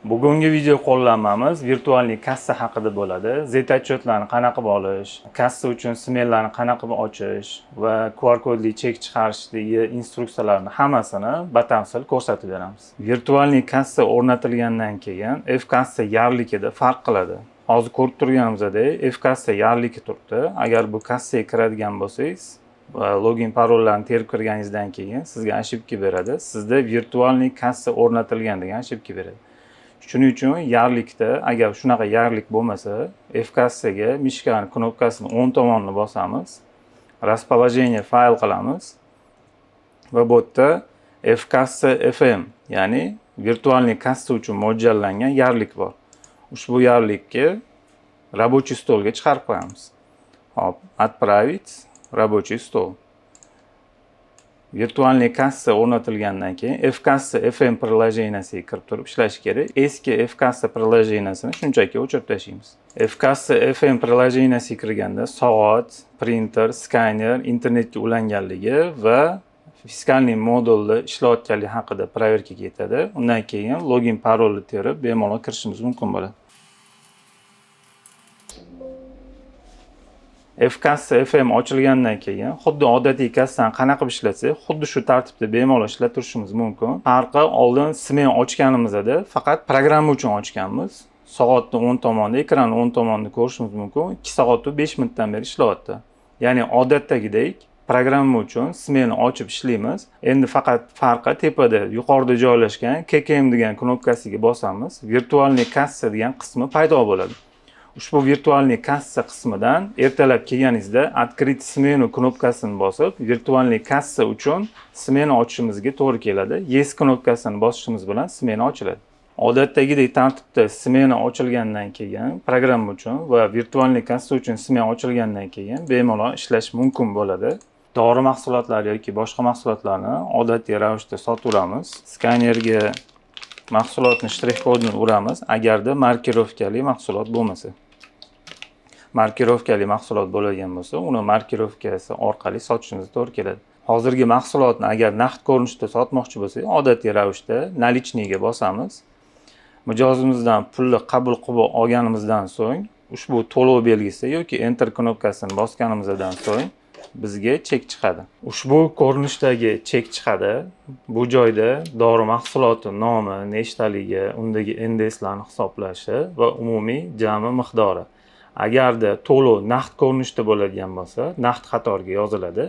Bugungi video qo'llanmamiz виртуальный kassa haqida bo'ladi. Z отчет larni qanaqa qilib olish, kassa uchun смен larni qanaqa qilib ochish va QR kodli chek chiqarishdagi instruksiyalarni hammasini batafsil ko'rsatib beramiz. Виртуальный kassa o'rnatilgandan keyin F kassa ярлик ida farq qiladi. Hozir ko'rib turganimizdek, F kassa ярлик i turibdi. Agar bu kassaga kiradigan bo'lsangiz va login parollarni terib kirganingizdan keyin sizga ошибка beradi. Sizda виртуальный kassa o'rnatilgan degan ошибка beradi. Shuning uchun ярлик da, agar shunaqa ярлик bo'lmasa, F kassaga мышка ni knopkasini o'ng tomonini bosamiz. Расположение файл qilamiz va bu yerda F kassa FM, ya'ni виртуальный kassa uchun mo'ljallangan ярлик bor. Ushbu ярлик ka рабочий стол ga chiqarib qo'yamiz. Hop, отправить рабочий стол. Виртуальный kassa o'rnatilgandan keyin F kassa FM приложение siga kirib turib ishlashi kerak. Eski F kassa приложение sini shunchaki o'chirib tashlaymiz. F kassa FM приложение siga kirganda soat, printer, skaner internetga ulanganligi va фискальный modulni ishlayotganligi haqida проверка ketadi. Undan keyin login parolni terib bemalol kirishimiz mumkin bo'ladi. F kassa FM ochilgandan keyin xuddi odatiy kassani qanaqa qilib ishlatsak, xuddi shu tartibda bemalol ishlatirishimiz mumkin. Farqi, oldin смен ochganimizda faqat programma uchun ochganmiz. Soatni o'ng tomonida, ekranni o'ng tomonida ko'rishimiz mumkin. 2 soat va 5 minutdan beri ishlayapti. Ya'ni odatdagidek programma uchun смен ni ochib ishlaymiz. Endi faqat farqi tepada, yuqorida joylashgan KKM degan knopkasiga bosamiz. Виртуальный kassa degan qismi paydo bo'ladi. Ushbu виртуальный kassa qismidan ertalab kelganingizda "Открыть смену" knopkasini bosib, виртуальный kassa uchun smena ochishimizga to'g'ri keladi. Yes knopkasini bosishimiz bilan smena ochiladi. Odatdagidek tartibda smena ochilgandan keyin programma uchun va виртуальный kassa uchun smena ochilgandan keyin bemalol ishlash mumkin bo'ladi. Dori mahsulotlari yoki boshqa mahsulotlarni odatiy ravishda sotaveramiz. Skanerga mahsulotni shtrix kodini uramiz, agarda markirovkali mahsulot bo'lmasa. Markirovkali mahsulot bo'ladigan bo'lsa, uni markirovkasi orqali sotishimizga to'g'ri keladi. Hozirgi mahsulotni agar naqd ko'rinishda sotmoqchi bo'lsak, odatiy ravishda наличный ga bosamiz. Mijozimizdan pulni qabul qilib olganimizdan so'ng ushbu to'lov belgisi yoki Enter knopkasini bosganimizdan so'ng bizga chek chiqadi. Ushbu ko'rinishdagi chek chiqadi. Bu joyda dori mahsuloti nomi, nechtaligi, undagi NDSlarni hisoblashi va umumiy jami miqdori. Agarda to'lov naqd ko'rinishda bo'ladigan bo'lsa, naqd qatoriga yoziladi.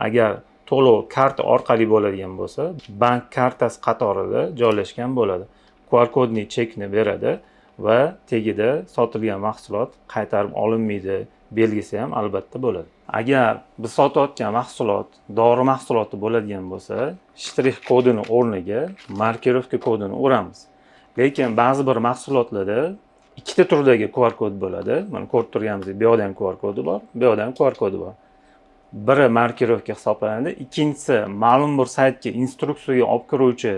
Agar to'lov karta orqali bo'ladigan bo'lsa, bank kartasi qatorida joylashgan bo'ladi. QR kodli chekni beradi va tagida sotilgan mahsulot qaytarib olinmaydi belgisi ham albatta bo'ladi. Agar biz sotayotgan mahsulot dori mahsuloti bo'ladigan bo'lsa, shtrix kodini o'rniga markirovka kodini uramiz. Lekin ba'zi bir mahsulotlarda ikkita turdagi QR kod bo'ladi. Mana, ko'rib turganimizdek, bu yoqda ham QR kodi bor, bu yoqda ham QR kodi bor. Biri markirovka hisoblanadi, ikkinchisi ma'lum bir saytga, instruksiyaga olib kiruvchi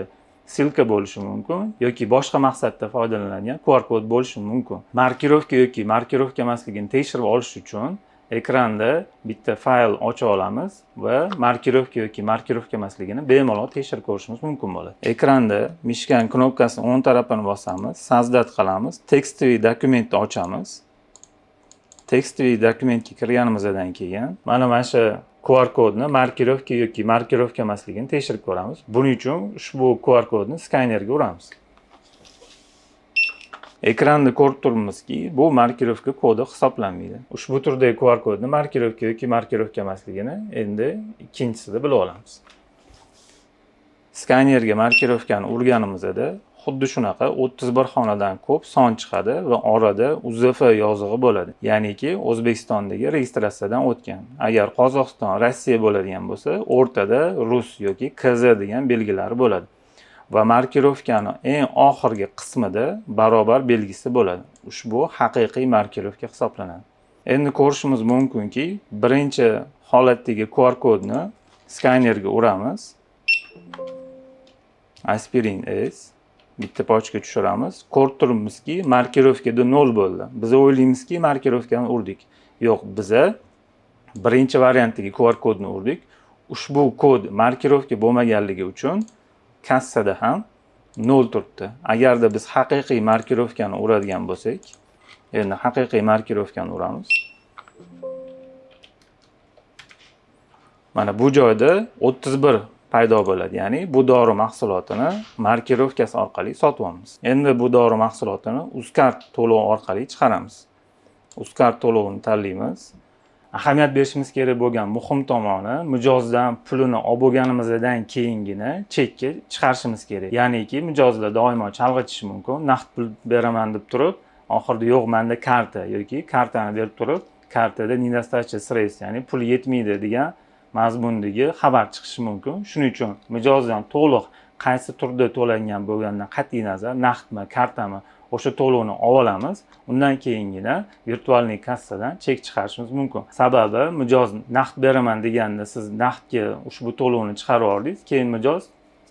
ссылка bo'lishi mumkin yoki boshqa maqsadda foydalaniladigan QR kod bo'lishi mumkin. Markirovka yoki markirovka emasligini tekshirib olish uchun ekranda bitta fayl ocha olamiz va markirovka yoki markirovka emasligini bemalol tekshirib ko'rishimiz mumkin bo'ladi. Ekranda мышка ni knopkasini o'ng tarafini bosamiz, создать qilamiz, текстовый документ ni ochamiz. Текстовый документ ga kirganimizdan keyin mana shu QR kodni markirovka yoki markirovka emasligini tekshirib ko'ramiz. Buning uchun ushbu QR kodni skanerga uramiz. Ekranda ko'rib turibmizki, bu markirovka kodi hisoblanmaydi. Ushbu turdagi QR kodni markirovka yoki markirovka emasligini endi ikkinchisida bilib olamiz. Skanerga markirovkani urganimizda xuddi shunaqa 31 xonadan ko'p son chiqadi va orada UZF yozig'i bo'ladi. Ya'niki O'zbekistondagi registratsiyadan o'tgan. Agar Qozog'iston, Rossiya bo'ladigan bo'lsa, o'rtada rus yoki KZ degan belgilari bo'ladi. Va markirovkani eng oxirgi qismida barobar belgisi bo'ladi. Ushbu haqiqiy markirovka hisoblanadi. Endi ko'rishimiz mumkinki, birinchi holatdagi QR kodni skanerga uramiz. Aspirin S bitta пачка tushiramiz. Ko'rib turibmizki, markirovkada 0 bo'ldi. Biz o'ylaymizki, markirovkani urdik. Yo'q, biza birinchi variantdagi QR kodni urdik. Ushbu kod markirovka bo'lmaganligi uchun kassada ham 0 turibdi. Agarda biz haqiqiy markirovkani uradigan bo'lsak, endi haqiqiy markirovkani uramiz. Mana bu joyda 31 paydo bo'ladi. Ya'ni bu dori mahsulotini markirovkasi orqali sotyapmiz. Endi bu dori mahsulotini Uzcard to'lovi orqali chiqaramiz. Uzcard to'lovini tanlaymiz. Ahamiyat berishimiz kerak bo'lgan muhim tomoni, mijozdan pulini olib bo'lganimizdan keyingina chekka chiqarishimiz kerak. Ya'niki mijozlar doimo chalg'itishi mumkin. Naqd pul beraman deb turib, oxirida yo'q menda karta yoki kartani berib turib, kartada недостача средств, ya'ni pul yetmaydi degan mazmundagi xabar chiqishi mumkin. Shuning uchun mijozdan to'liq qaysi turda to'langan bo'lganidan qat'iy nazar, naqdmi, kartami, o'sha to'lovni olib olamiz. Undan keyingina виртуальный kassadan chek chiqarishimiz mumkin. Sababi mijoz naqd beraman deganda siz naqdga ushbu to'lovni chiqarib yubordingiz, keyin mijoz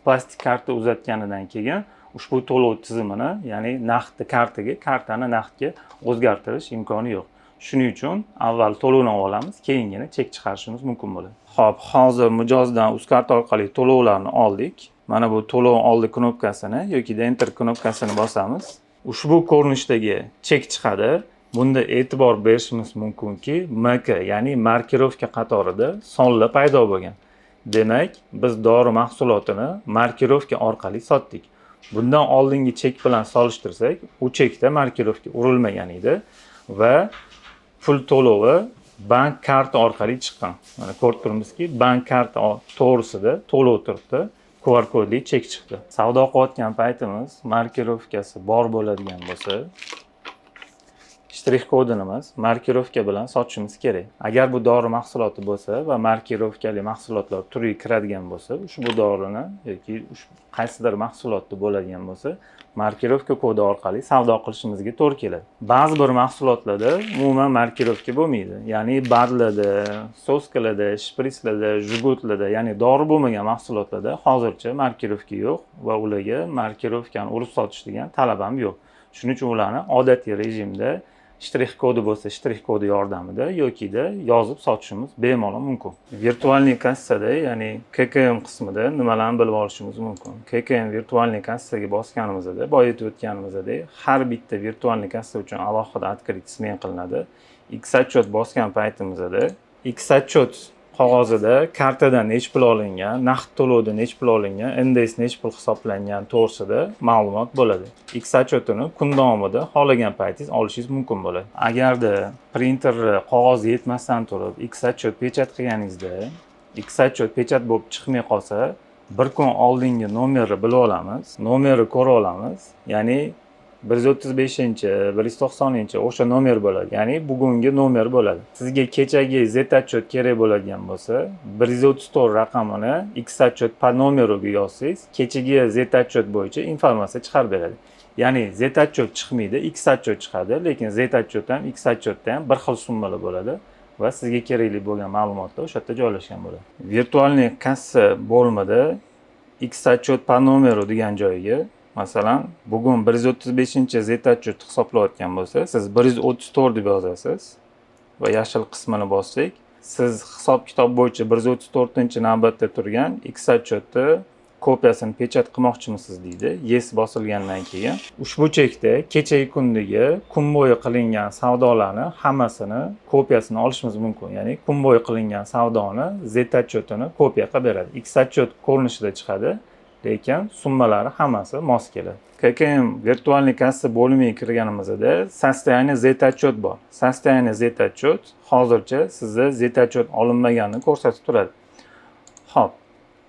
plastik karta uzatganidan keyin ushbu to'lov tizimini, ya'ni naqdni kartaga, kartani naqdga o'zgartirish imkoni yo'q. Shuning uchun avval to'lovni olib olamiz, keyingina chek chiqarishimiz mumkin bo'ladi. Xo'p, hozir mijozdan Uzcard orqali to'lovlarni oldik. Mana bu to'lov oldi knopkasini yoki Enter knopkasini bosamiz. Ushbu ko'rinishdagi chek chiqadi. Bunda e'tibor berishimiz mumkinki, MK, ya'ni markirovka qatorida sonlar paydo bo'lgan. Demak, biz dori mahsulotini markirovka orqali sotdik. Bundan oldingi chek bilan solishtirsak, u chekda markirovka urilmagan edi va pul to'lovi bank karta orqali chiqqan. Mana ko'rib turibmizki, bank karta to'g'risida to'lov turibdi. QR kodli chek chiqdi. Savdo qilayotgan paytimiz markirovkasi bor bo'ladigan bo'lsa, shtrix kodini emas, markirovka bilan sotishimiz kerak. Agar bu dori mahsuloti bo'lsa va markirovkali mahsulotlar turiga kiradigan bo'lsa, ushbu dorini yoki qaysidir mahsulotda bo'ladigan bo'lsa, markirovka kodi orqali savdo qilishimizga to'g'ri keladi. Ba'zi bir mahsulotlarda umuman markirovka bo'lmaydi. Ya'ni БАД larda, соска larda, shpritslarda, jgutlarda, ya'ni dori bo'lmagan mahsulotlarda hozircha markirovka yo'q va ularga markirovkani urib sotish degan talab ham yo'q. Shuning uchun ularni odatiy rejimda shtrix kodi bo'lsa, shtrix kodi yordamida yokida yozib sotishimiz bemalol mumkin. Виртуальный kassada, ya'ni KKM qismida nimalarni bilib olishimiz mumkin? KKM виртуальный kassaga bosganimizda, boya aytib o'tganimizdek, har bitta виртуальный kassa uchun alohida открыть смен qilinadi. X отчет bosgan paytimizda X отчет qog'ozida kartadan necha pul olingan, naqd to'lovda necha pul olingan, NDS necha pul hisoblangan to'g'risida ma'lumot bo'ladi. X отчет ini kun davomida xohlagan paytingiz olishingiz mumkin bo'ladi. Agarda printerni qog'ozi yetmasdan turib X отчет печать qilganingizda, X отчет печать bo'lib chiqmay qolsa, bir kun oldingi nomerni bilib olamiz, nomerni ko'ra olamiz. Ya'ni 135, 190 o'sha nomer bo'ladi. Ya'ni bugungi nomer bo'ladi. Sizga kechagi Z отчет kerak bo'ladigan bo'lsa, 134 raqamini X отчет по номеру ga yozsangiz, kechagi Z отчет bo'yicha informatsiya chiqarib beradi. Ya'ni Z отчет chiqmaydi, X отчет chiqadi, lekin Z отчет ham X отчет da ham bir xil summalar bo'ladi va sizga kerakli bo'lgan ma'lumotlar o'sha yerda joylashgan bo'ladi. Виртуальный kassa bo'limida X отчет по номеру degan joyiga, masalan, bugun 135 Z отчет hisoblayotgan bo'lsa, siz 134 deb yozasiz va yashil qismini bossak, siz hisob kitob bo'yicha 134 navbatda turgan X отчет ni kopiyasini печать qilmoqchimisiz deydi. Yes bosilgandan keyin ushbu chekda kechagi kundagi kun bo'yi qilingan savdolarni hammasini kopiyasini olishimiz mumkin. Ya'ni kun bo'yi qilingan savdoni Z отчет ini kopiya qilib beradi. X отчет ko'rinishida chiqadi, lekin summalari hammasi mos keladi. KKM виртуальный kassa bo'limiga kirganimizda состояние Z отчет bor. Состояние Z отчет hozircha sizda Z отчет olinmaganini ko'rsatib turadi. Xo'p,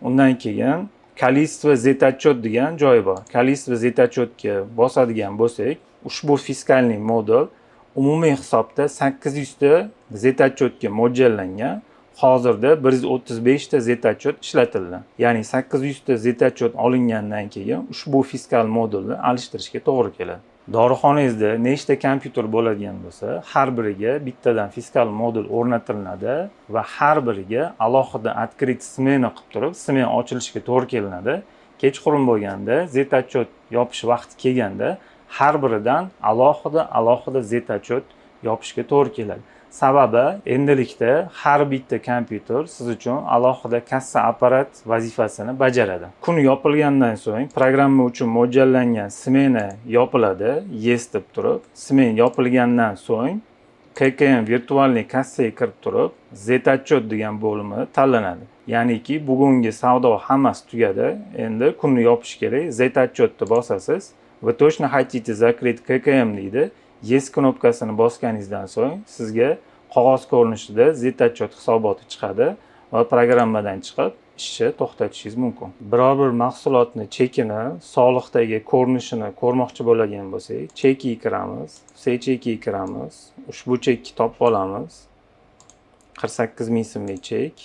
undan keyin количество Z отчет degan joyi bor. Количество Z отчет ga bosadigan bo'lsak, ushbu фискальный modul umumiy hisobda 800 ta Z отчет ga mo'ljallangan. Hozirda 135 ta Z отчет ishlatildi. Ya'ni 800 ta Z отчет olingandan keyin ushbu fiskal modulni alishtirishga to'g'ri keladi. Dorixonangizda nechta kompyuter bo'ladigan bo'lsa, har biriga bittadan fiskal modul o'rnatiladi va har biriga alohida открыть смена qilib turib, smena ochilishiga to'g'ri kelinadi. Kechqurun bo'lganda Z отчет yopish vaqti kelganda har biridan alohida alohida Z отчет yopishga to'g'ri keladi. Sababi endilikda har bitta kompyuter siz uchun alohida kassa apparat vazifasini bajaradi. Kun yopilgandan so'ng programma uchun mo'ljallangan smena yopiladi, yes deb turib, smena yopilgandan so'ng ККМ виртуальный kassaga kirib turib, Z отчет degan bo'limi tanlanadi. Ya'niki bugungi savdo hammasi tugadi. Endi kunni yopish kerak. Z отчет ni bosasiz. "Вы точно хотите закрыть ККМ?" deydi. Yes knopkasini bosganingizdan so'ng sizga qog'oz ko'rinishida Z отчет hisoboti chiqadi va programmadan chiqib ishni to'xtatishingiz mumkin. Biror bir mahsulotni chekini, soliqdagi ko'rinishini ko'rmoqchi bo'ladigan bo'lsak, chekiga kiramiz, все чеки ga kiramiz, ushbu chekni topib olamiz. 48 ming so'mlik chek.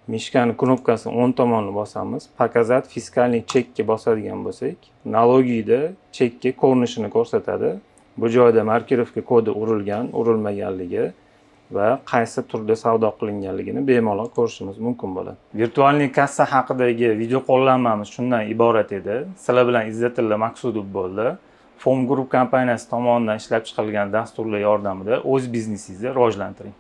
Мышка ni knopkasini o'ng tomonni bosamiz. Показать фискальный чек ga bosadigan bo'lsak, налоги da chekka ko'rinishini ko'rsatadi. Bu joyda маркировка kodi urilgan, urilmaganligi va qaysi turda savdo qilinganligini bemalol ko'rishimiz mumkin bo'ladi. Виртуальный kassa haqidagi video qo'llanmamiz shundan iborat edi. Sizlar bilan Izzatilla Maqsudov bo'ldi. Fom Group kompaniyasi tomonidan ishlab chiqarilgan dasturlar yordamida o'z biznesingizni rivojlantiring.